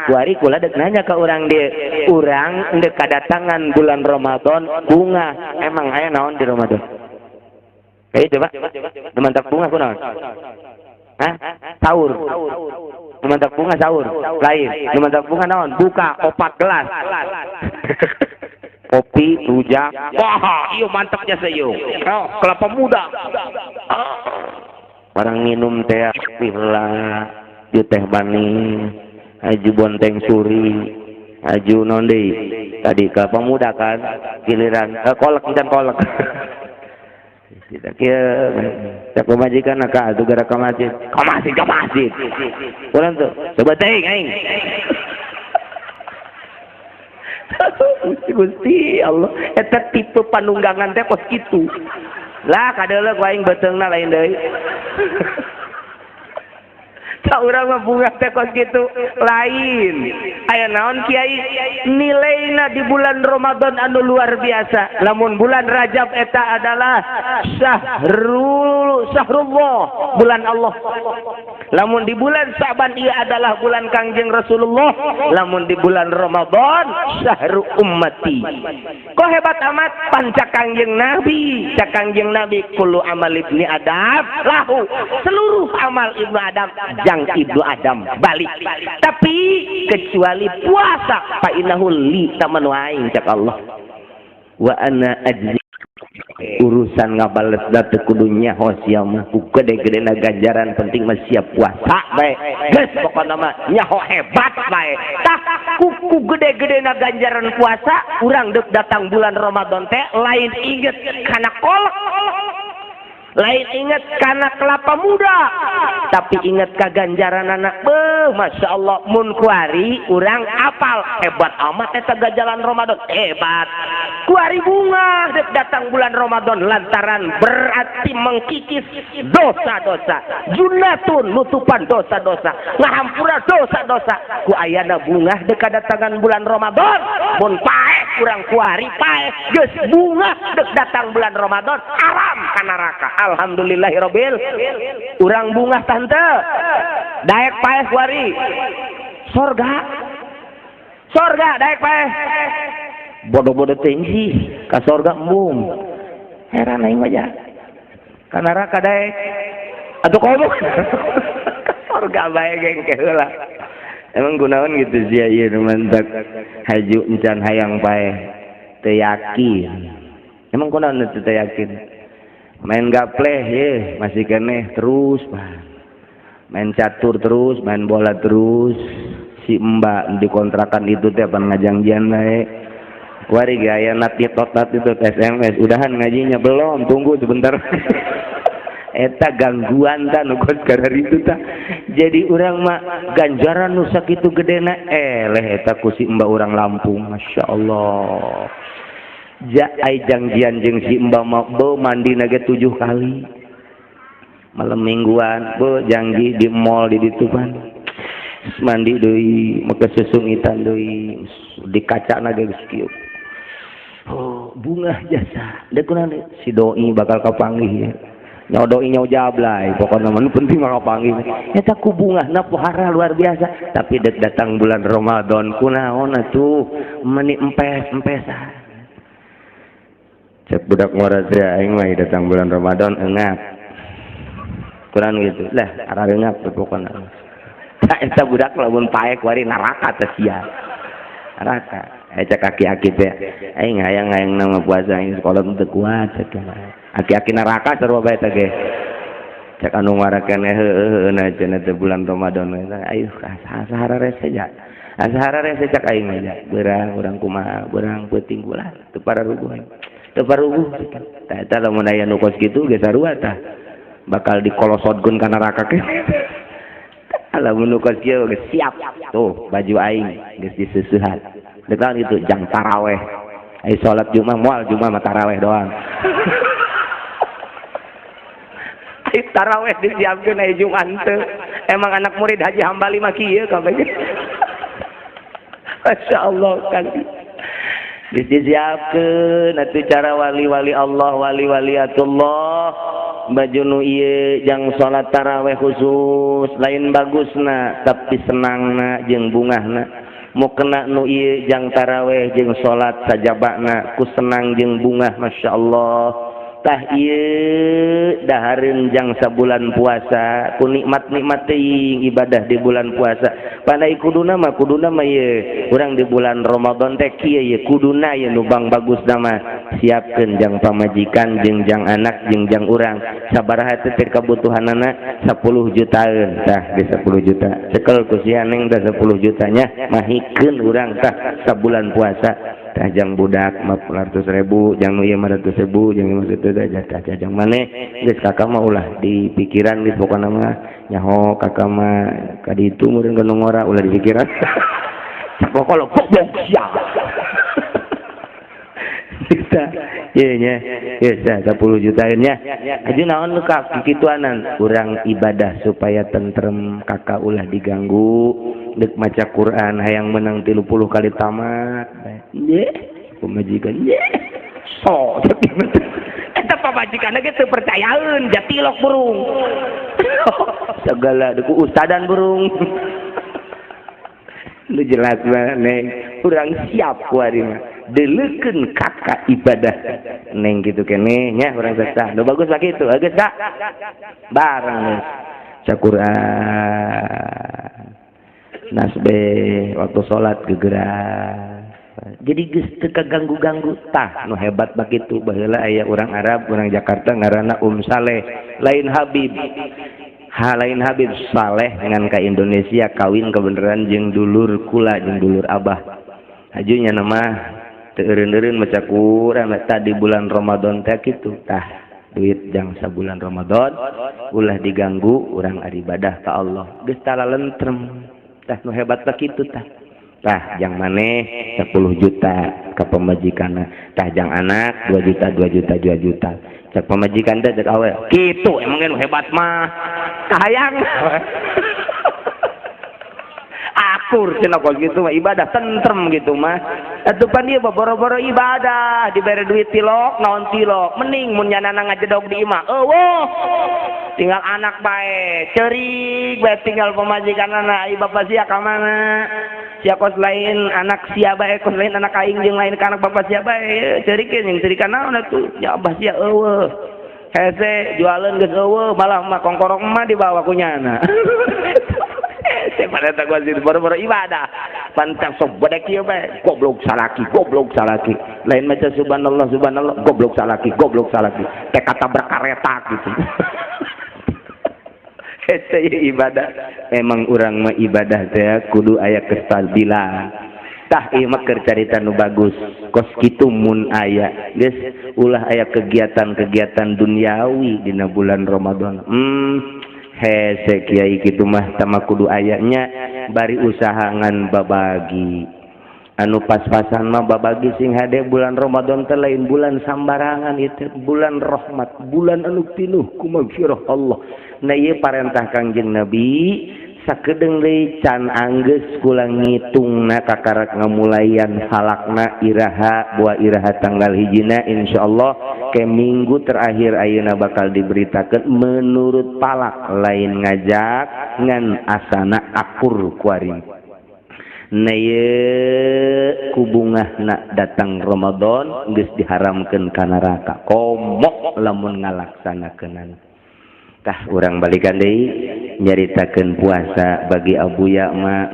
Kuari kula dek nanya ke urang dieu, urang dek kadatangan bulan Ramadan bunga. Emang aya naon di Ramadan? Kayak coba. Nu mantap bunga kunaon? Hah? Sahur. Nu mantap bunga sahur. Lain. Nu mantap bunga naon? Buka 4 gelas. Kopi, rujak. Wah, iyo mantapnya saya. Oh, kelapa muda. Orang minum teh pila, ju teh manis, aju bonteng suri, aju non deui. Tadi kelapa muda kan, giliran kolek encan kolek. Tidak kieu, cak pamajikan ka atuh gara ka masjid. Ka masjid, ka masjid. Urang tuh, coba teuing aing. Gusti Allah, eta tipe panunggangan teh kos kitu. Lah kadeuleu ku aing beuteungna lain deui. Ka urang mah bunga teh kos kitu lain. Aya naon kiai nilaina di bulan Ramadan anu luar biasa. Lamun bulan Rajab eta adalah syahrullah, bulan Allah. Lamun di bulan Sa'ban ieu adalah bulan Kangjeng Rasulullah. Lamun di bulan Ramadan syahru ummati. Kok hebat amat panca Kangjeng Nabi. Cak Kangjeng Nabi kullu amal ibni Adam lahu. Seluruh amal Ibnu Adam jang Ibnu Adam balik. Tapi kecuali puasa fa innahu li tamanu aing cak Allah. Wa ana ajzi. Urusan ngabales da teu kudu nyaho sia mah ku gede-gedena ganjaran penting mah siap puasa bae. Geus pokona mah nyaho hebat bae. Tah ku gede-gedena ganjaran puasa urang deuk datang bulan Ramadan teh lain inget kana kolek, lain inget kana kelapa muda, tapi inget ka ganjaran anak. Beuh, Masya Allah, mun kuari urang apal hebat amat eta ganjaran Ramadan, hebat. Kuari bunga dek datang bulan Ramadan lantaran berarti mengkikis dosa-dosa, junatun nutupan dosa-dosa, ngahampura dosa-dosa. Ku ayana bunga dek kadatangan bulan Ramadan, mun paeh urang kuari paeh geus bunga dek datang bulan Ramadan haram ka neraka. Alhamdulillahirabbil. Urang bunga tante daek paeh kuari sorga, sorga daek paeh. Bodoh-bodoh tinggi ka sorga embung. Heran aing mah ja. Ka neraka daek atuh komo ka sorga bae gengke heula. Emang gunaon gitu sia ieu nu mantak haju encan hayang paeh teu yakin. Emang kunaon teu yakin? Main gapleh ye masih keneh terus, Pak. Main catur terus, main bola terus. Si mbak di kontrakan itu teh pan ngajangjian bae. Wari gaya nat tot nat itu SMS, udahan ngajinya belum, tunggu sebentar. Eta gangguan ta nu kos itu ta. Jadi urang mah ganjaran nu sakitu gedena eleh eta ku si mbak urang Lampung, Masya Allah. Ja ai jangjian jeung si mbak mah beuh mandi na ge 7 kali. Malam mingguan beuh jangji di mall di ditu pan. Mandi deui, make susungitan deui, di kaca na ge geus kieu. Oh, bunga jasa. Deuk kunaon si doi bakal kapanggih ya. Nyawa doi nyawa jablay, pokokna mah nu penting mah kapanggih. Eta ku bungahna pohara luar biasa, tapi deuk datang bulan Ramadan kunaon atuh meuni empes-empesan. Cek budak ngora teh aing mah datang bulan Ramadan engap. Kurang gitu. Lah, arareungap pokokna. Tah eta budak lamun paek wari neraka teh sia. Neraka. Cek aki-aki teh aing hayang-hayang nama puasa aing sekolah teu kuat cek. Aki-aki neraka sarua bae teh ge. Cek anu ngarakeun heueuh na cenah teh bulan Ramadan ayo sahara rese ja. Sahara rese cek aing mah ja. Beurang urang kumaha, beurang peuting ulah teu pararuguh aing. Teu paruguh. Tah eta lamun aya nu kos kitu ge sarua tah. Bakal dikolosodkeun ka neraka ke. Lamun nu kos kieu geus siap. Tuh baju aing geus diseusehan. Deuk itu jang taraweh. Ai salat Jumat moal Jumat mah taraweh doang. Ai taraweh disiapkeun ai Jumat teu. Emang anak murid Haji Hambali mah kieu kabeh. Masya Allah kan. Disiapkeun atuh cara wali-wali Allah, wali-waliatullah. Baju nu ieu jang salat taraweh khusus, lain bagusna tapi senangna jeung bungahna. Mukena nu ieu jang taraweh jeung salat sajabana ku senang jeung bungah, masyaallah. Tah ieu dahareun jang sabulan puasa ku nikmat-nikmat teuing ibadah di bulan puasa. Pandai kuduna mah ieu urang di bulan Ramadan teh kieu ieu kuduna ieu nu bang bagus mah siapkeun jang pamajikan jeung jang anak jeung jang urang sabaraha teh kabutuhanana 10 jutaan. Tah di 10 juta cekel ku sia neng tah 10 jutanya mahikeun urang tah sabulan puasa. Tah jang budak 400.000, jang nu ieu 500.000, jang ieu teh tah jang maneh geus kakak mah ulah di pikiran geus pokona mah nyaho kakak mah ka ditu meureun ka nu ngora ulah di pikiran pokok goblok sia kita ye nya geus 10 jutaan nya aju naon nu ka kikituanan urang ibadah supaya tentrem kakak ulah diganggu deuk maca Quran hayang menang 30 kali tamat ye pemajikan ye so eta pamajikan ge teu percayaeun jatilok burung segala deuk ustadan burung nu jelas mah neng urang siap ku ari mah deleukeun kakak ibadah neng kitu keneh nya urang sesah nu bagus mah kitu geus kak bareng geus maca Quran nasbe waktu salat gegeran jadi geus teu kaganggu-ganggu. Tah nu hebat bagitu baheula aya urang Arab, urang Jakarta ngaranna Saleh, lain Habib ha, lain Habib Saleh dengan ka Indonesia kawin kebenaran jeung dulur kula jeung dulur abah hajunya nama teu eureun-eureun maca Quran tadi bulan Ramadan teh kitu. Tah duit jang sabulan Ramadan ulah diganggu urang ibadah ka Allah geus talalentrem. Tah nu hebat tah kitu tah. Tah jang maneh 10 juta ka pamajikanna, tah jang anak 2 juta, 2 juta, 2 juta. Cek pamajikan teh, cek awe kitu emang nu hebat mah kahayang akur cenah kos gitu mah ibadah tentrem gitu mah. Atuh pan ieu boro-boro ibadah dibere duit tilok naon tilok mending mun nyanana ngajedog di imah eueuh tinggal anak bae ceurik bae tinggal pamajikanana ai bapa sia ka mana sia kos lain anak sia bae kos lain anak aing jeung lain ka anak bapa sia bae ceurikeun jeung ceurikan naon atuh ya abah sia eueuh hese jualan geus eueuh malah mah kongkorong mah dibawa ku nyana. Hese pada tak gua boro-boro ibadah pantang sok bedek ieu bae goblok salaki goblok salaki lain maca subhanallah subhanallah goblok salaki goblok salaki teh katabrak kareta gitu. Hese ibadah memang urang mah ibadah teh kudu aya kestabilan. Tah ieu mah keur carita nu bagus kos kitu mun aya geus ulah aya kegiatan-kegiatan duniawi dina bulan Ramadan. Hese kiai kitu mah tama kudu ayanya bari usaha ngan babagi anu pas-pasan mah babagi sing hade. Bulan Ramadan teh lain bulan sambarangan, itu bulan rahmat, bulan anu pinuh ku magfirah Allah. Nah ieu parentah Kangjeng Nabi sakedeung deui can anggeus kula ngitungna kakarak ngamulayan falakna iraha buah iraha tanggal hijina insyaallah ke minggu terakhir ayeuna bakal diberitakan menurut palak lain ngajak ngan asana akur kuari. Nah ieu ku bungahna datang Ramadan geus diharamkeun ka neraka komo lamun ngalaksanakeunana. Tah urang balikan deui nyaritakeun puasa bagi abuya mah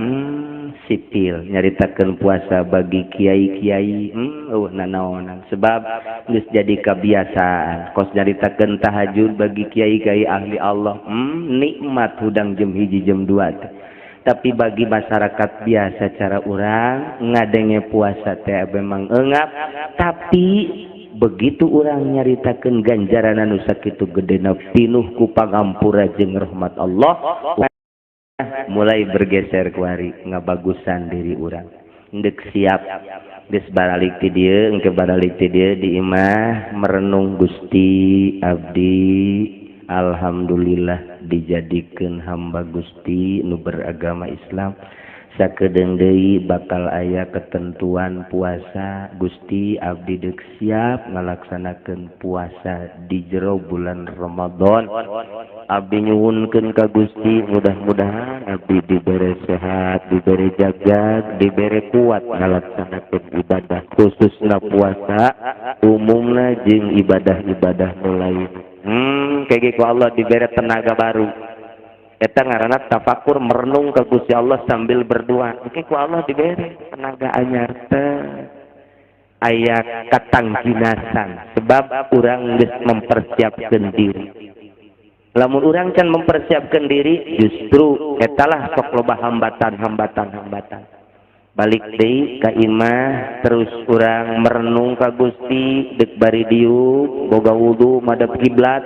sipil, nyaritakeun puasa bagi kiai-kiai eueuh nanaonan sebab geus jadi kebiasaan. Kos nyaritakeun tahajud bagi kiai-kiai ahli Allah nikmat hudang jam 1 jam 2 teh. Tapi bagi masyarakat biasa cara urang ngadenge puasa teh memang engap, tapi begitu urang nyaritakeun ganjaran anu sakitu gedena pinuh ku pangampura jeung rahmat Allah mulai bergeser kuari ngabagusan diri urang ndek siap geus baralik ti dieu engke baralik ti dieu di imah merenung. Gusti, abdi alhamdulillah dijadikeun hamba Gusti nu beragama Islam. Sakedeung deui bakal aya ketentuan puasa. Gusti abdi deuk siap ngalaksanakeun puasa di jero bulan Ramadan. Abdi nyuwunkeun ka Gusti mudah-mudahan abdi dibere sehat, dibere jaga, dibere kuat ngalaksanakeun ibadah khususna puasa, umumna jeung ibadah-ibadah nu lain. Kayak ku Allah dibere tenaga baru. Eta ngaranna tafakur, merenung ke Gusti Allah sambil berdoa. Oke, ku Allah dibere tenaga anyar teh aya katangjinasan sebab urang geus mempersiapkeun diri. Lamun urang can mempersiapkeun diri justru etalah sok loba hambatan-hambatan. Balik deui ka imah terus urang merenung ka Gusti deuk bari diuk boga wudu madep kiblat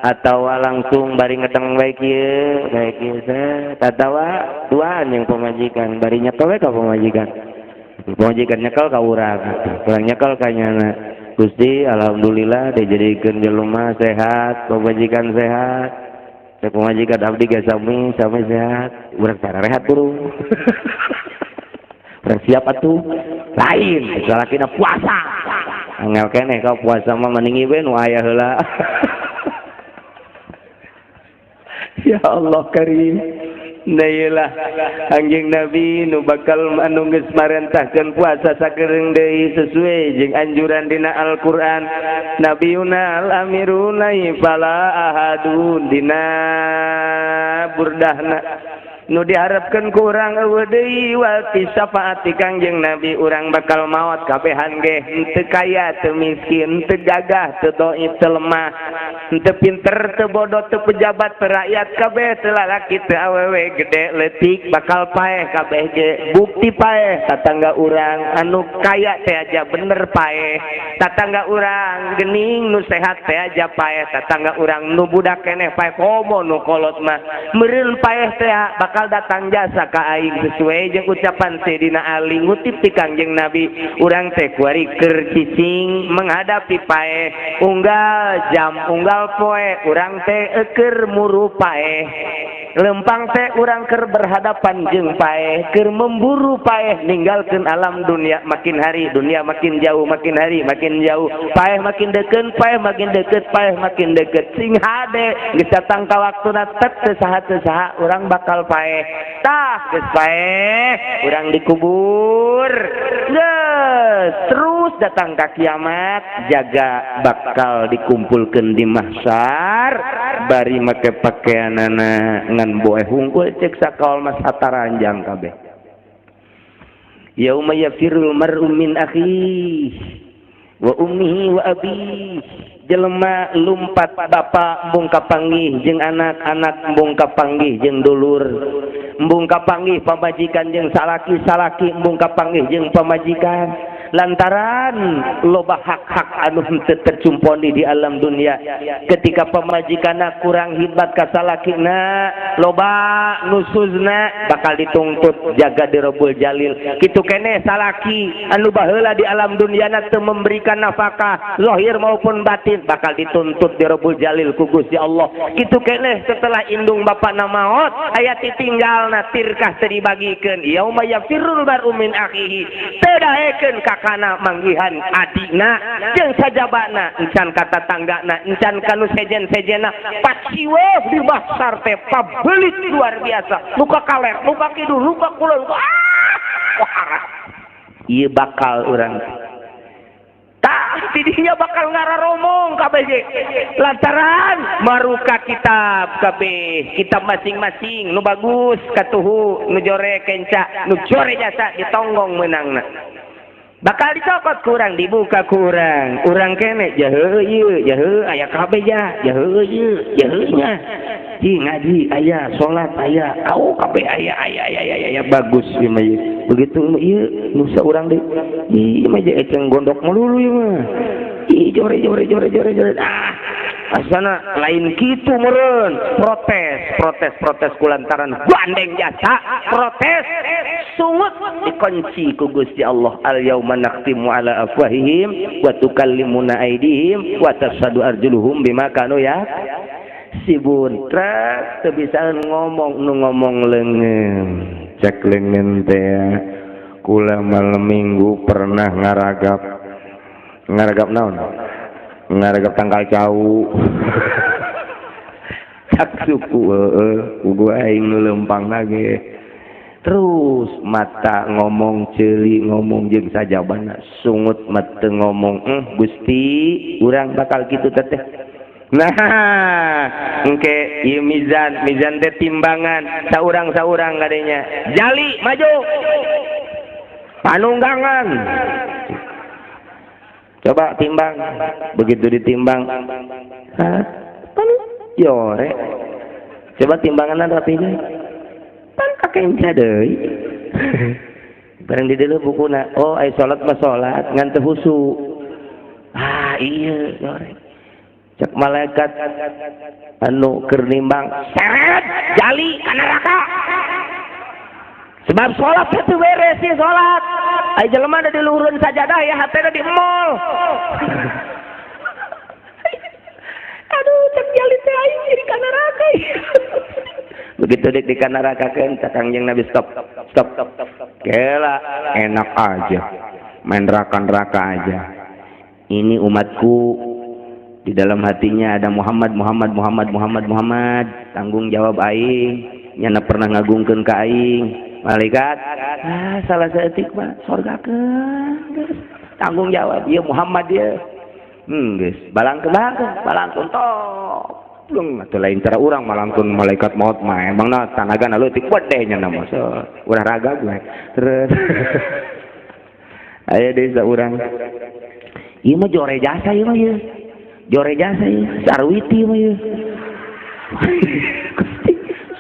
atawa langsung bari ngedeng bae kieu bae kieu set atawa duaan yang pamajikan bari nyekel we ka pamajikan. Pamajikan nyekel ka urang, urang nyekel ka nyana. Gusti alhamdulillah dijadikeun jelema sehat, pamajikan sehat. Cek pamajikan abdi ge sami sami sehat, urang sarehat burung. Urang siap atuh. Lain salakina puasa. Angel keneh ka puasa mah mending we nu aya heula. Ya Allah karim. Nah, Anjing Nabi nu bakal anu geus marentahkeun puasa sakereung deui sesuai jeung anjuran dina Al-Qur'an. Nabiuna al-amiruna fala ahadun dina burdahna. Nu diharapkeun ku urang eueuh deui wati syafaat ti Kangjeng Nabi urang bakal maot kabehan ge henteu kaya teu miskin teu gagah teu dhaif teu lemah henteu pinter teu bodoh teu pejabat teu rakyat kabeh teu lalaki teu awewe gede leutik bakal paeh kabeh ge bukti paeh tatangga urang anu kaya teh aja bener paeh tatangga urang geuning nu sehat teh aja paeh tatangga urang nu budak keneh paeh komo nu kolot mah meureun paeh teh bakal datang jasa ka aing sesuai jeung ucapan Sayyidina Ali ngutip ti Kangjeng Nabi urang teh kuari keur cicing menghadapi paeh unggal jam unggal poe urang teh keur muru paeh lempang teh urang keur berhadapan jeung paeh keur memburu paeh ninggalkeun alam dunia makin hari dunia makin jauh makin hari makin jauh paeh makin deukeun paeh makin deukeut paeh makin deukeut sing hade geus datang ka waktuna tet teu saha urang bakal paeh tah geus paeh urang dikubur geus terus datang ka kiamat jaga bakal dikumpulkeun di mahsyar bari make pakaianana ngan boe hungkul cek sakaol mas hataranjang kabeh. Yauma yafirul mar'u min akhihi wa ummihi wa abihi. Jelema lumpat bapa embung kapanggih jeung anak-anak embung kapanggih jeung dulur embung kapanggih pamajikan jeung salaki-salaki embung kapanggih jeung pamajikan lantaran loba hak-hak anu henteu tercumponi di alam dunia ketika pamajikanna kurang hidmat ka salakina loba nusuzna bakal dituntut jaga di Rabbul Jalil kitu keneh salaki anu baheula di alam dunyana teu memberikan nafkah zahir maupun batin bakal dituntut di Rabbul Jalil ku Gusti Allah kitu keneh setelah indung bapana maot aya titinggalna tirkah teu dibagikeun yauma yafirrul mar'u min akhihi teu daekeun kakana manggihan adina jeung sajabana encan ka tatanggana encan ka nu sejen-sejena paciweuh di mahsyar teh pabelit luar biasa luka kaler luka kidul luka kulon wah ieu bakal urang tah tidinya bakal ngararomong kabeh ge lantaran maruka kitab kabeh kitab masing-masing nu bagus katuhu nu jore kenca nu jore jasa ditonggong meunangna bakal dicokot kurang dibuka kurang urang kene jahe ieu jahe aya kabeh ja jahe ieu jahe nya ji ngaji aya salat aya au kabeh aya aya aya aya bagus ieu mah begitu ieu nu saurang deui ieu mah eceng gondok melulu ieu mah ih jore jore jore jore jore ah asana lain kitu meureun protes protes protes kulantaran gandeng jasa protes sungut dikunci ku Gusti Allah al yauma nakhtimu ala afwahihim wa tukallimuna aydihim wa tashhadu arjuluhum bima kanu ya sibun trek teu bisa ngomong nu ngomong leungeun. Cek leungeun teh kula malam minggu pernah ngaragap. Ngaragap naon? Ngaragap tangkal cau. Cak suku heeh, ugu aing nu leumpang lagi. Terus mata ngomong ceuli ngomong jeung sajabana sungut mata ngomong Gusti urang bakal kitu teteh. Nah engke ieu mizan, mizan teh timbangan saurang-saurang kadenya. Jali maju panunggangan. Coba timbang, begitu ditimbang hah pan jore. Coba timbangan rapinya pan kakenca deui. Bareng di dieu bukuna, oh ai salat mah salat ngan teu husu. Ah iya jore. Cek malaikat anu keur nimbang, seret jali ka neraka. Sebab salat teu beres sih salat. Ai jelema da di luhureun sajadah ya hatena di mall. Aduh cek jali teh aing jadi ka neraka. Begitu dek dikanarakakeun cak Kangjeng Nabi stop stop. Kela enak aja main neraka-neraka aja. Ini umatku di dalam hatinya ada Muhammad Muhammad Muhammad Muhammad Muhammad, tanggung jawab aing nyana pernah ngagungkeun ka aing. Malaikat ah salah saeutik mah sorgakeun geus tanggung jawab ieu Muhammad ieu. Geus balangkeun balangkeun tok. Belum atau lain cara orang malangkun malaikat maut mah emang na tanaga na leutik wedeh nya na mah so urang raga gue terus aya deui saurang ieu mah jore jasa ieu mah ieu jore jasa ieu sarwiti mah ieu.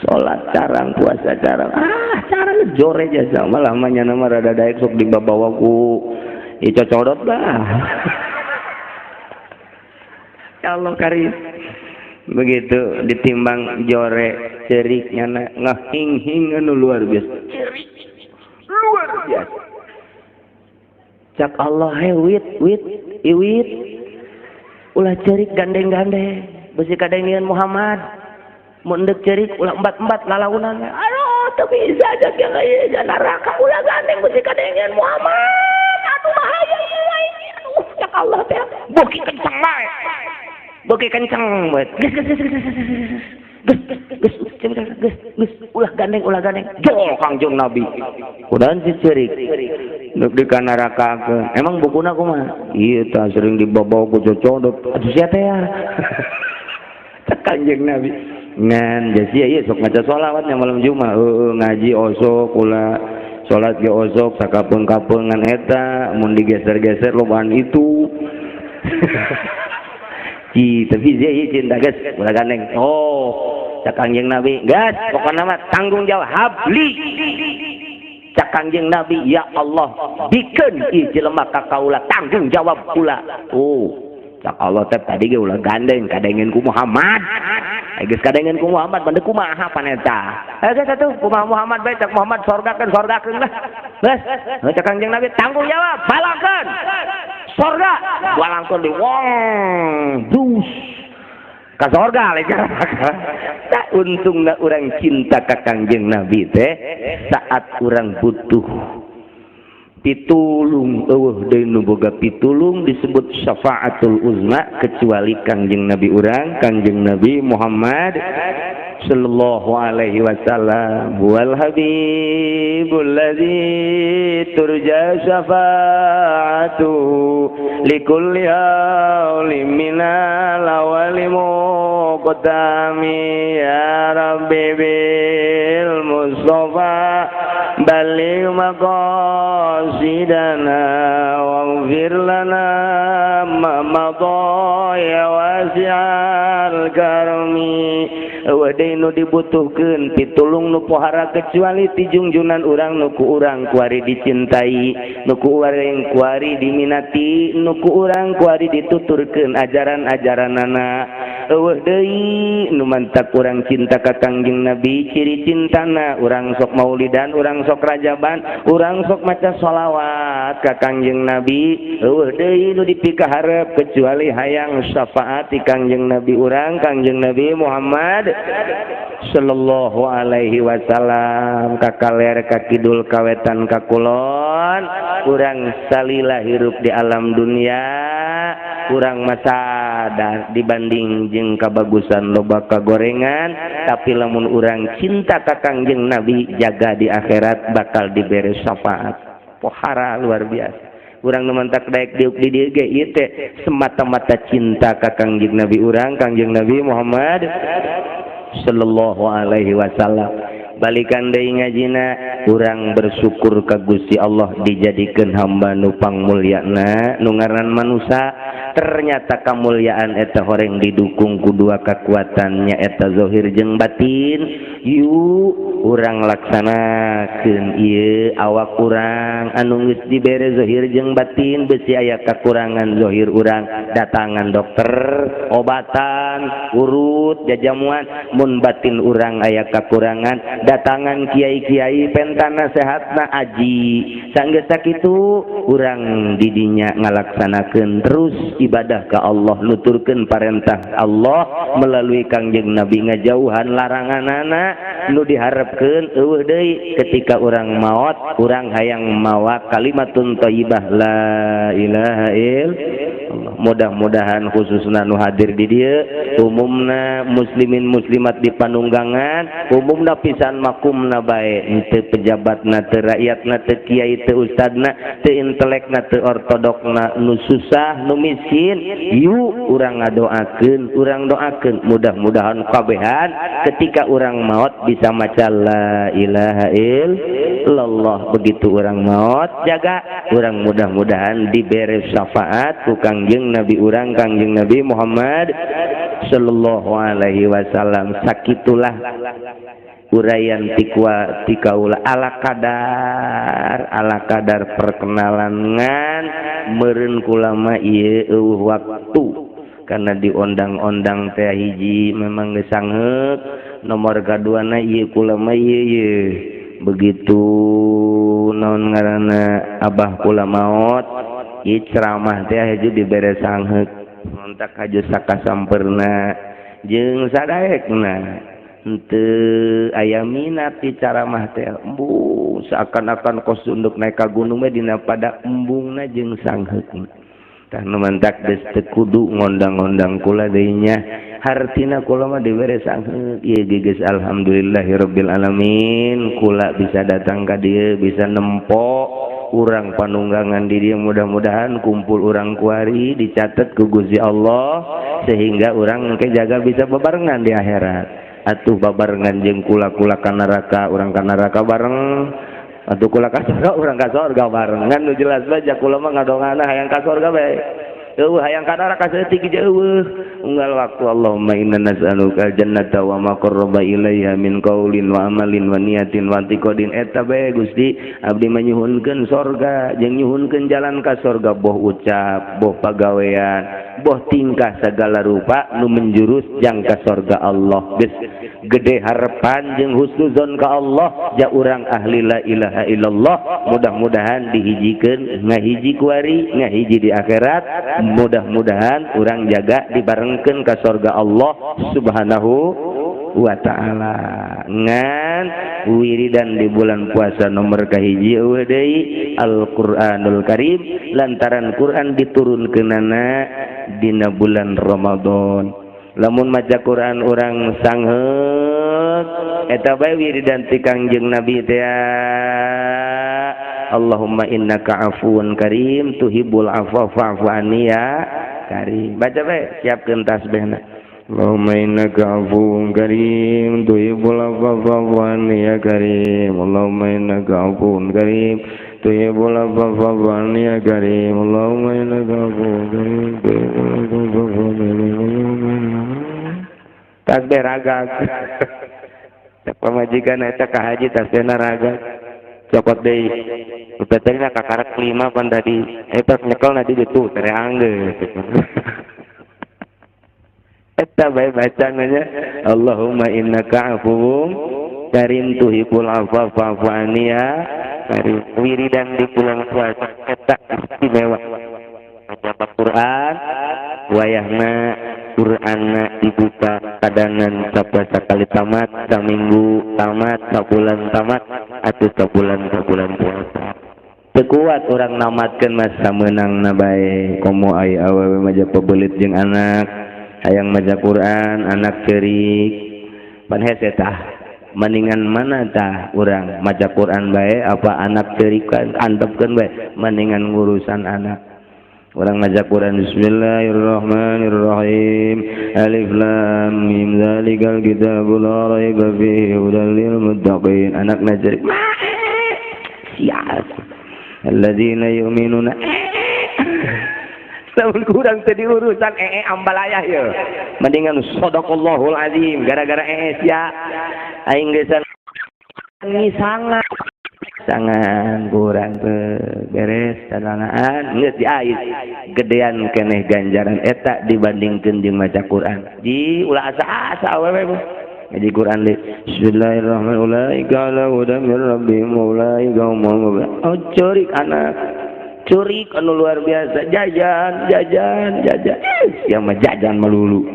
Salat carang puasa carang ah carang jore jasa malah mah nya mah rada daek sok dibabawa ku ieu cocodot lah. Ya Allah karim. Begitu ditimbang jore cerik nyana ngahing-hing anu luar biasa. Cerik luar biasa. Cak Allah he wit wit iwit ulah cerik gandeng-gandeng besi kadengeun Muhammad. Mun deuk cerik ulah embat-embat lalaunan. Aduh teu bisa cak yang ieu neraka ulah gandeng besi kadengeun Muhammad. Aduh bahaya ieu aing. Aduh cak Allah teh beuki kenceng bae. Beuki kenceng banget. Geus geus geus geus geus geus geus geus ulah gandeng jol Kangjeng Nabi. Kudahan si ceurik. Deuk dikanarakakeun. Emang bukuna kumaha? Ieu tah sering dibabawa ku cocodot. Aduh sia teh ya. Cek Kangjeng Nabi. Ngan geus ieu sok maca sholawat nya malam Jumat. Heueuh ngaji osok ulah salat ge osok sakapeung-kapeungan eta mun digeser-geser lobaan itu. Tapi dia cinta geus ulah gandeng. Oh, cak Kangjeng Nabi, geus pokona mah tanggung jawab habli. Cak Kangjeng Nabi, ya Allah, bikeun ieu jelema ka kaula tanggung jawab kula. Oh, cak Allah teh tadi ge ulah gandeng kadengeun ku Muhammad. Geus kadengeun ku Muhammad bade kumaha paneta. Geus atuh kumaha Muhammad bae cak Muhammad sorgakeun sorgakeun lah. Geus, cak Kangjeng Nabi tanggung jawab balakeun. Sorga walangkun di wong dus ka sorga lain neraka. Tak untungna urang cinta ka Kangjeng Nabi teh saat urang butuh pitulung eueuh deui nu boga pitulung disebut syafaatul uzma kecuali Kangjeng Nabi urang Kangjeng Nabi Muhammad sallallahu alaihi wasallam. Wal habibul ladzi turja syafaatu likulli haulin minal awali muqtami ya rabbi bil mustafa balligh maqasidana waghfir lana ma madha ya wasi'al karmi. Eueuh nu dibutuhkeun pitulung nu pohara kecuali ti jungjunan urang nu ku urang kuari dicintai, nu ku urang kuari diminati, nu ku urang kuari dituturkeun ajaran-ajaranana. Eueuh deui nu mantak urang cinta ka Kangjeng Nabi, ciri cintana urang sok maulidan, urang sok rajaban, urang sok maca sholawat ka Kangjeng Nabi. Eueuh deui nu dipikaharep kecuali hayang syafaat ti Kangjeng Nabi urang Kangjeng Nabi Muhammad sallallahu alaihi wasallam. Ka kaler, ka kidul, ka wetan, ka kulon, urang salila hirup di alam dunia, urang mah sadar dibanding jeung kabagusan loba kagorengan, tapi lamun urang cinta ka Kangjeng Nabi, jaga di akhirat bakal diberi syafaat pohara luar biasa. Urang nu mantak daek diuk di dieu ge ieu teh semata-mata cinta ka Kangjeng Nabi urang, Kangjeng Nabi Muhammad sallallahu alaihi wasallam. Balikan deui ngajina, urang bersyukur ka Gusti Allah dijadikeun hamba nu pangmulyana. Nu ngaran manusa ternyata kamulyaan eta horeng didukung ku dua kekuatannya, eta zahir jeung batin. Yuk urang laksanakeun ieu awak urang anu geus dibere zahir jeung batin, besi aya kakurangan zahir urang datangan dokter, obatan, urut, jajamuan. Mun batin urang aya kakurangan, datangan kiai-kiai pentana sehatna aji. Sanggeus sakitu urang didinya ngalaksanakeun terus ibadah ka Allah, nuturkeun parentah Allah melalui Kangjeng Nabi, ngajauhan laranganana. Nu diharapkeun eueuh deui, ketika urang maot urang hayang mawa kalimatun thayyibah, la ilaha illallah. Mudah-mudahan khususna nu hadir di dieu, umumna muslimin muslimat di Panunggangan, umumna pisan makumna bae, henteu pejabatna, teu rakyatna, teu kiai, teu ustadna, teu intelekna, teu ortodokna, nu susah nu miskin, yuk urang ngadoakeun, urang doakeun mudah-mudahan kabehan ketika urang maot bisa maca la ilaha illallah. Begitu urang maot, jaga urang mudah-mudahan diberi syafaat ku Kangjeng Nabi urang, Kangjeng Nabi Muhammad sallallahu alaihi wasallam. Sakitulah uraian tikwa tikaula ala kadar perkenalan. Ngan meureun kulama ieu eueuh waktu karena diondang-ondang teh hiji memang geus sangheuk, nomor kaduana ieu kula mah ieu ieu begitu naon ngaranna abah kula maot, ieu ceramah teh haju dibere sangheuk, montak haju sakasampeurna jeung sadaekna henteu aya minat di ceramah teh. Embung seakan-akan kos sunduk naik ka gunung mah dina pada embungna jeung sangheukna. Tah, nu mantak geus teu kudu ngondang-ngondang kula deui nya, hartina kula mah dibere sangheuk ieu ge geus alhamdulillahirabbil alamin. Kula bisa datang ka dieu, bisa nempo urang Panunggangan di dieu. Mudah-mudahan kumpul urang kuari dicatat ku Gusti Allah sehingga urang engke jaga bisa bebarengan di akhirat. Atuh babarengan jeung kula-kula ka neraka, urang ka neraka bareng, atuh kula ka surga, urang ka surga bareng. Ngan nu jelas bae kula mah ngadongana hayang ka surga bae, eueuh hayang ka neraka saeutik ge eueuh. Unggal waktu Allahumma inna nas'aluka jannata wa ma qarraba ilaiha min qaulin wa amalin wa niyatin wa i'tiqadin. Eta bae, Gusti, abdi mah nyuhunkeun sorga jeung nyuhunkeun jalan ka sorga, boh ucap, boh pagawean, boh tingkah, segala rupa nu menjurus jang ka sorga Allah. Geus gede harapan jeung husnuzon ka Allah ja urang ahli la ilaha illallah. Mudah-mudahan dihijikeun ngahiji kuari, ngahiji di akhirat. Mudah-mudahan urang jaga dibarengkeun ka sorga Allah Subhanahu wa ta'ala. Ngan wiridan di bulan puasa nomor kahiji eueuh deui, Al-Qur'anul Karim, lantaran Quran diturunkeunana dina bulan Ramadan. Lamun maca Quran urang sangheuk, eta bae wiridan ti Kangjeng Nabi teh, Allahumma innaka afuwun karim tuhibbul afwa fa'fu anni ya karim. Baca bae, siapkeun tasbihna. Allahumma innaka afuwun karim tuhibbul afwa fa'fu anni ya karim. Allahumma innaka afuwun karim tuhibbul afwa fa'fu anni ya karim. Allahumma innaka afuwun karim tuhibbul afwa fa'fu anni. Tasbih ragag. Pamajikan eta ka haji tasbihna ragag. Cokot deui. Beterina kakarak lima pan tadi. Eta nyekel na di ditu tereang geus. Eta bae bacananya Allahumma innaka afuwun karim tuhibbul afwa fa'fu anni ya karim. Wiridan di bulan puasa eta istimewa. Maca Quran wayahna, Qur'anna dibuka kadanan sapoe sakali tamat. tamat atuh ka bulan puasa. Teu kuat urang namatkeun mah samenangna bae komo ai awewe mah pebelit jeung anak hayang maca Quran anak ceurik pan hese tah mendingan mana tah urang maca Quran bae apa anak ceurikan antepkeun bae mendingan ngurusan anak. Urang maca Quran bismillahirrahmanirrahim alif lam mim zalikal kitabul la raiba fihi hudal lil muttaqin anakna ceurik sial alladzina yu'minuna lamun kurang teu diurusan ambalayah ye mendingan shadaqallahul azim gara-gara sia aing geus ngisangan sangan kurang beres talanaan geus diais gedean keneh ganjaran eta dibandingkeun jeung maca Quran di ulah asa-asa awewe ngaji Quran deui bismillahirrahmanirrahim ulaika ala hudan min rabbihim ulaika humul muhtadun. Oh ceurik anak ceurik anu luar biasa jajan jajan jajan sia mah jajan melulu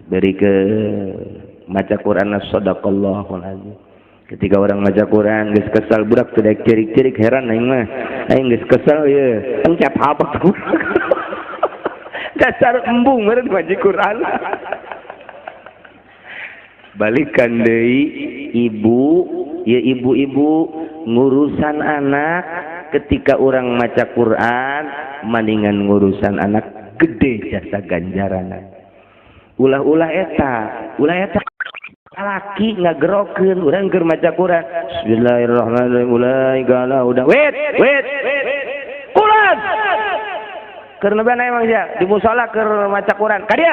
beri ke maca Quran shadaqallahul azim. Ketika orang maca Quran geus kesal budak teu daek ceurik-ceurik heran aing mah aing geus kesal ye encap habak dasar embung meureun maca Quran. Balikan deui ibu ya ibu-ibu ngurusan anak ketika orang maca Quran mendingan ngurusan anak gede jasa ganjaran. Ulah-ulah eta ulah eta laki ngagerokeun urang keur maca Quran bismillahirrahmanirrahim ulaika ala huda wait wait Quran keur nebean emang sia di musala keur maca Quran ka dieu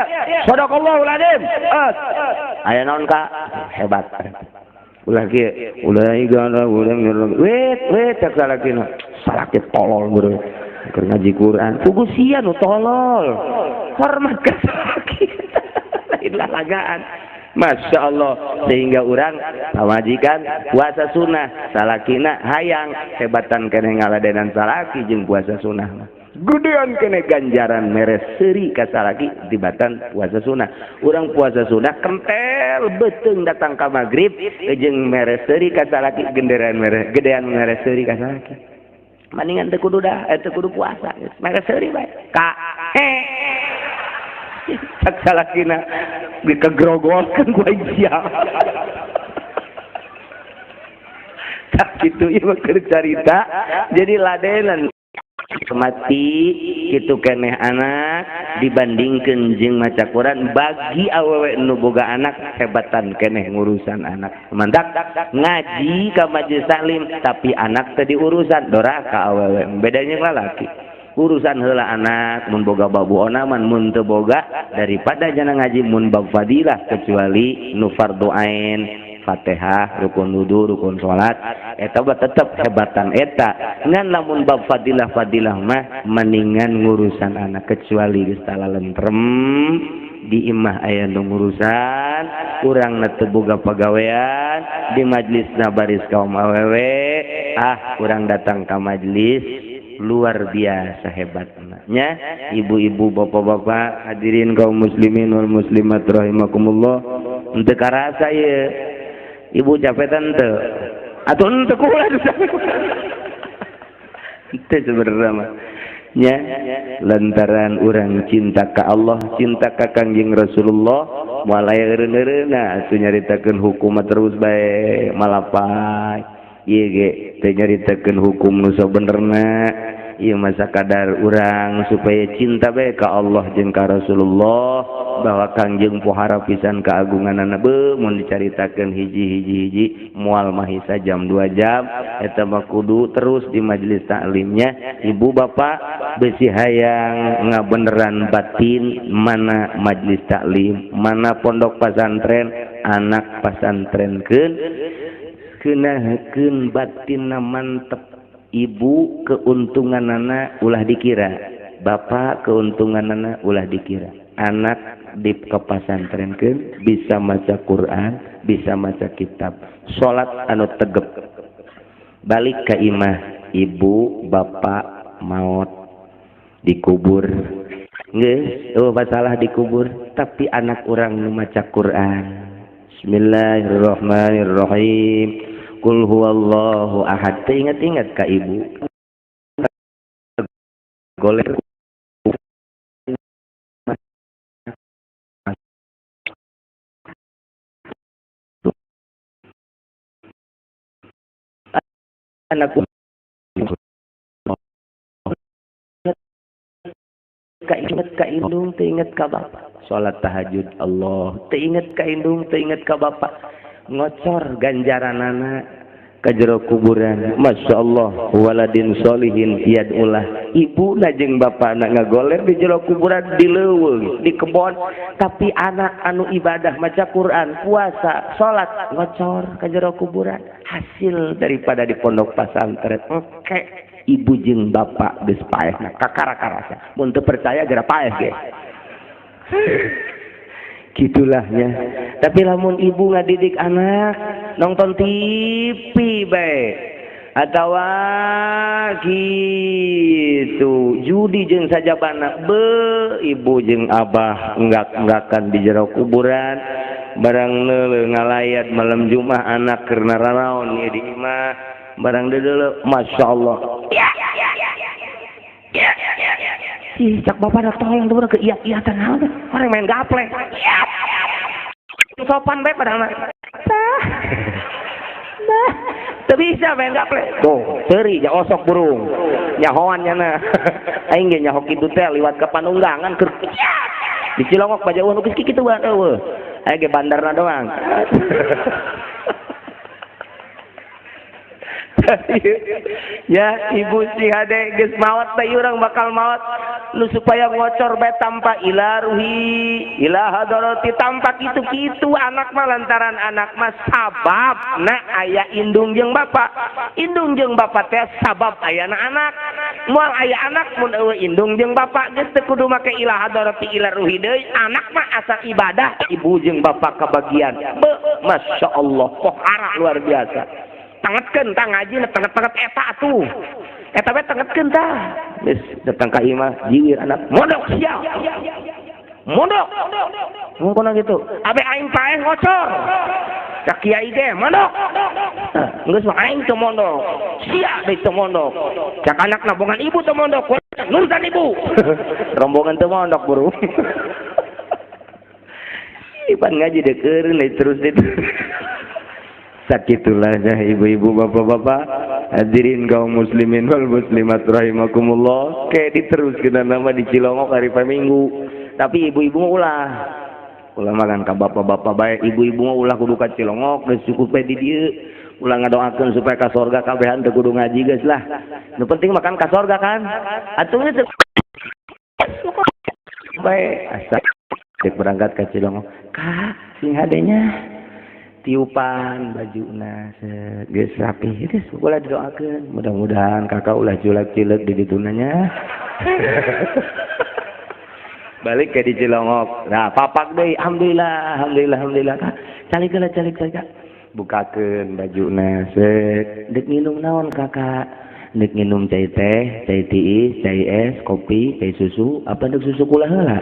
shadaqallahul azim aya naon ka hebat ulah kieu ulaika ala huda min rabbih wait wait cak salakina salaki tolol beureum keur ngaji Quran puguh sia nu tolol hormat ka salaki lain lalagaan. Masya Allah sehingga orang pamajikan puasa sunnah salakina hayang hebatan keneh ngaladenan salaki jeung puasa sunnah gedean keneh ganjaran mere seuri ka salaki tibatan puasa sunnah. Urang puasa sunnah kentel beuteung datang ka magrib jeung mere seuri ka salaki genderan mere gedean mere seuri ka salaki mendingan teu kudu dah teu kudu puasa mere seuri bae ka he cak salakina dikegrogolkeun ku aing sia. Tak kitu ieu mah keur carita jadi ladenan mati kitu keneh anak dibandingkeun jeung maca Quran bagi awewe nu boga anak hebatan keneh ngurusan anak. Mantak ngaji ka majelis taklim tapi anak teu diurusan doraka awewe bedanya lalaki. Urusan heula anak mun boga babuona man mun teu boga daripada jana ngaji mun bab fadilah kecuali nu fardu ain Fatihah rukun wudu rukun salat eta mah tetep hebatan eta ngan lamun bab fadilah fadilah mah mendingan ngurusan anak kecuali geus talentrem di imah aya nu ngurusan urang teu boga pagawean di majlisna baris kaum awewe ah urang datang ka majlis luar biasa hebatnya. Ibu-ibu bapak-bapak hadirin kaum muslimin wal muslimat rahimakumullah henteu karasa ieu ibu capek teu atuh henteu kula henteu sebenarnya mah nya lantaran urang cinta ka Allah cinta ka Kangjeng Rasulullah moal aya eureun-eureunna atuh nyaritakeun hukum terus bae malapai ieu ge teu nyaritakeun hukum nu sabenerna ieu mah sakadar urang supaya cinta bae ka Allah jeung ka Rasulullah bahwa Kangjeng pohara pisan keagunganana beuh mun dicaritakeun hiji-hiji-hiji moal mahisa jam 2 jam eta mah kudu terus di majelis taklimnya ibu bapak besi hayang ngabeneran batin mana majelis taklim mana pondok pasantren anak pasantrenkeun keunahekeun batinna mantep. Ibu keuntunganana ulah dikira bapak keuntunganana ulah dikira anak di kepasantrenkeun bisa maca Quran bisa maca kitab salat anu tegep balik ka imah ibu bapak maot dikubur geus eueuh masalah dikubur tapi anak urang nu maca Quran bismillahirrahmanirrahim. Kul huwallahu ahad teu inget-inget ka ibu. Goler anak ka inget ka indung teu inget ka bapak. Salat tahajud Allah teu inget ka indung teu inget ka bapak. Ngocor ganjaranana ka jero kuburan. Masya Allah waladin solihin yad'ulah. Ibu na jeung bapana ngagoler di jero kuburan di leuweung di kebon, tapi anak anu ibadah maca Quran, puasa, salat ngocor ka jero kuburan. Hasil daripada di pondok pesantren engke ibu jeung bapak geus paehna kakara-karasa. Mun teu percaya geura paeh ge. Gitulahnya. Tapi lamun ibu ngadidik anak nonton TV bae atawa gitu judi jeung sajabana be ibu jeung abah enggak-enggakan di jero kuburan barang neuleuh ngalayat malam Jumat anak keur naraon ieu di imah barang deuleuh Masya Allah ya ya ya cak bapak dah tolong tuh ke iya-iyatan naon orang main gaplek sopan bae padahal mah nah teu bisa main gaplek tuh seuri ja osok burung nyahoan nyana aing ge nyaho kitu teh liwat ka panunggangan keur di Cilongok bajauhan geus kitu bae eueuh aing ge bandarna doang. Ya ibu si hade geus maot teh urang bakal maot nu supaya ngocor bae tanpa ila ruhi ila hadarati tanpa kitu-kitu anak mah lantaran anak mah sabab na aya indung jeung bapak, indung jeung bapak teh sabab ayana anak, moal aya anak mun eueuh indung jeung bapak geus teu kudu make ila hadarati ila ruhi deui, anak mah asal ibadah ibu jeung bapak kabagian. Be Masya Allah pohara luar biasa. Tangetkeun tah ngaji tanget-tanget eta atuh. Eta we tangetkeun tah. Geus datang ka imah jiwir anak mondok sia. Mondok. Mun kuna kitu. Abe aing paeh ngocor. Ka kiai ge mondok. Geus mah aing teu mondok. Sia deui teu mondok. Cak anakna bongan ibu teu mondok. Nurutan ibu. Rombongan teu mondok buru. Ipan ngaji deukeun terus itu. Sakitulah ya ibu-ibu bapak-bapak hadirin kaum muslimin wal muslimat rahimakumullah. Kayak diteruskeun nama di Cilongok hari Minggu. Tapi ibu-ibu mah ulah. Ulah makan ka bapak-bapak bae, ibu-ibu mah ulah kudu ka Cilongok geus cukup we di dieu. Ulah ngadoakeun supaya ka sorga kabehan teu kudu ngaji geus lah. Nu penting makan ka sorga kan. Atuh geus bae asa dek berangkat ka Cilongok. Kak, sing hadenya tiupan bajuna geus rapi geus ulah didoakeun mudah-mudahan kakak ulah julak-cilek di dituna nya. Balik ke di Cilongok nah papak deui alhamdulillah alhamdulillah alhamdulillah kak calik heula calik calik bukakeun bajuna set deuk nginum naon kakak deuk nginum cai teh cai tiis cai es kopi cai susu apa deuk susu kula heula.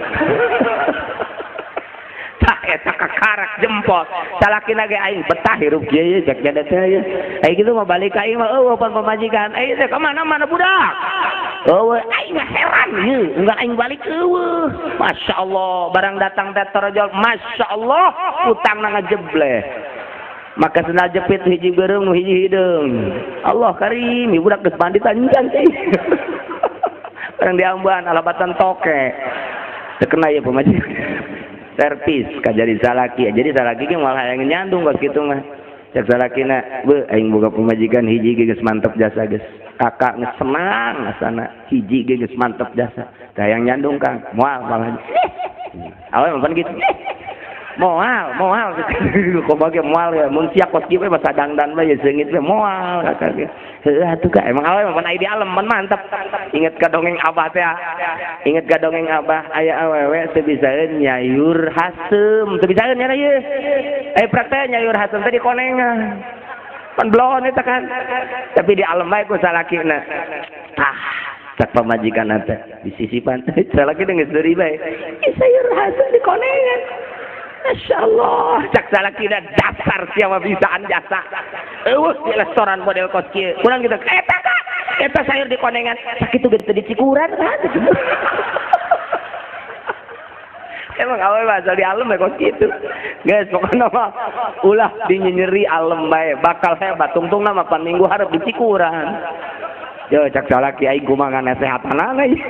Eta kakarak jempol salakina ge aing betah hirup kieu ye cek jada teh ye aing kitu mah balik ka aing mah eueuh pan pamajikan aing teh ka mana-mana budak eueuh aing mah heran ye enggak aing balik eueuh masyaallah barang datang teh torojol masyaallah utangna ngajebleh maka sendal jepit hiji beureum nu hiji hideung Allah karim ieu budak geus mandi tanjan teh barang diamban alabatan toke teu kena ye pamajikan servis ka jadi salaki jadi salaki ge moal hayang nyandung kos kitu mah cek salakina beuh aing boga pamajikan hiji ge geus mantep jasa geus kakak geus senang asana hiji ge geus mantep jasa teh hayang nyandung Kang moal malah awe mah pan kitu moal moal kumaha ge moal ya mun sia kos kieu mah sadangdan mah ye seungit we moal kakak ge heuh atuh ka emang awe mah pan aya di alam pan mantep inget ka dongeng abah teh inget ka dongeng abah aya awewe teu bisaeun nyayur haseum teu bisaeun nya ieu aya praktek nyayur haseum teh di konengan pan bloon eta kan tapi di alam bae ku salakina tah cak pamajikan teh disisipan salaki geus deuri bae sayur haseum di konengan Masya Allah, cak salakina, dasar siapa bisaan jasa. Eueuh di restoran model kos kieu. Kurang gitu. Eta kak, eta sayur di konengan. Sakitu ge teu dicikuran kan. Emang awe mah asal di alem ya kos kitu. Guys, pokoknya mah ulah dinyenyeri alem bae, bakal hebat. Tungtungna mah pan minggu hareup dicikuran. Yo cak salaki aing kumaha nasehatanana ieu.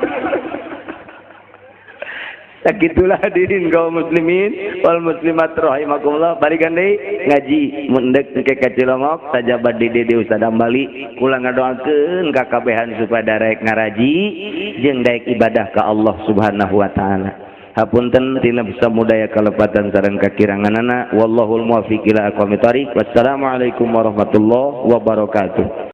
Sakitulah hadirin kaum muslimin wal muslimat rahimakumullah. Barikan deui ngaji mendek engke ka Cilongok sajabat di di Ustaz Ambali. Kula ngadoakeun ka kabehan supaya darek ngaraji jeung daek ibadah ka Allah Subhanahu wa taala. Hapunten tina samudaya kalepatan sareng kakiranganana, wallahul muwaffiq ila aqwamit thariq. Wassalamualaikum warahmatullahi wabarakatuh.